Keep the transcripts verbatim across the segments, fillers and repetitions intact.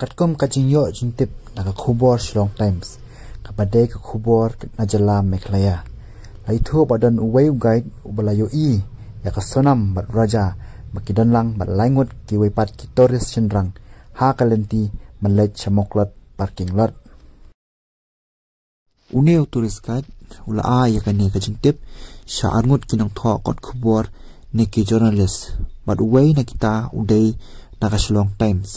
Katkum ka jingïoh jingtip na ka khubor Shillong Times, kaba dei ka khubor na jylla Meghalaya, la ïathuh ba don uwei u guide uba la ïohi ïa ka Sonam bad u Raja ba ki don lang bad lai ngut kiwei pat ki tourist shynrang ha ka lynti ban leit sha Mawklod parking lot. Une u tourist guide u la ai ïa kane ka jingtip sha arngut ki nongthoh kot khubor ne ki journalist, bad uwei na kita u dei na ka Shillong Times.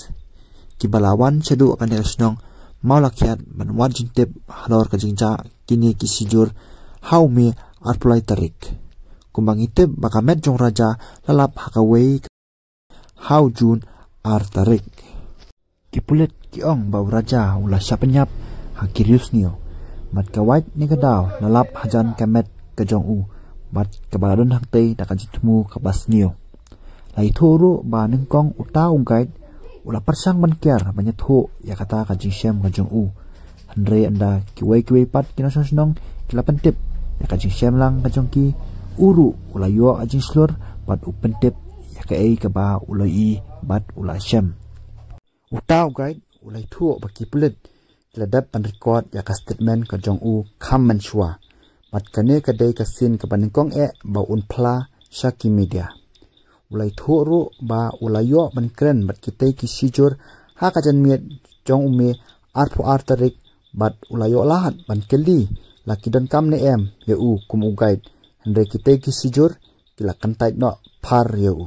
Kiba la wan shaduh kane ka shnong Mawlakhiat ban wad jingtip halor ka jingjia kine ki shijur ha u May arphew lai tarik. Kumba ngi tip ba ka met jong u Raja la lap ha kawei ha u June ar tarik. Ki pulit ki ong ba u Raja u la shah pynïap ha ki riewsniew bad ka wait ne ka daw la lap hajan ka met ka jong u bad kaba la don hangtei da ka jingthmu kaba sniew. La ïathuh ruh ba nyngkong uta u guide u la pyrshang ban kiar ban ïathuh ïa kata ka jingshem ka jong u. Hynrei ynda kiwei kiwei pat ki nongshong shnong ki la pyntip ïa ka jingshem lang ka jong ki, u ruh u la ïoh ka jingshlur bad u pyntip ïa kaei kaba u la ïohi bad u la shem. Uta u guide u la ïathuh ba ki pulit ki la dep ban record ïa ka statement ka jong u kham mynshuwa, bad kane ka dei ka sien kaba nyngkong eh ba un phla sha ki media. U la ïathuh ruh ba u la ïoh ban kren bad kitei ki shijur ha ka janmiet jong u May arphew ar tarik, bad u la ïoh lad ban kylli la ki donkam ne em ïa u kum u guide, hynrei kitei ki shijur ki la kyntait noh phar ïa u.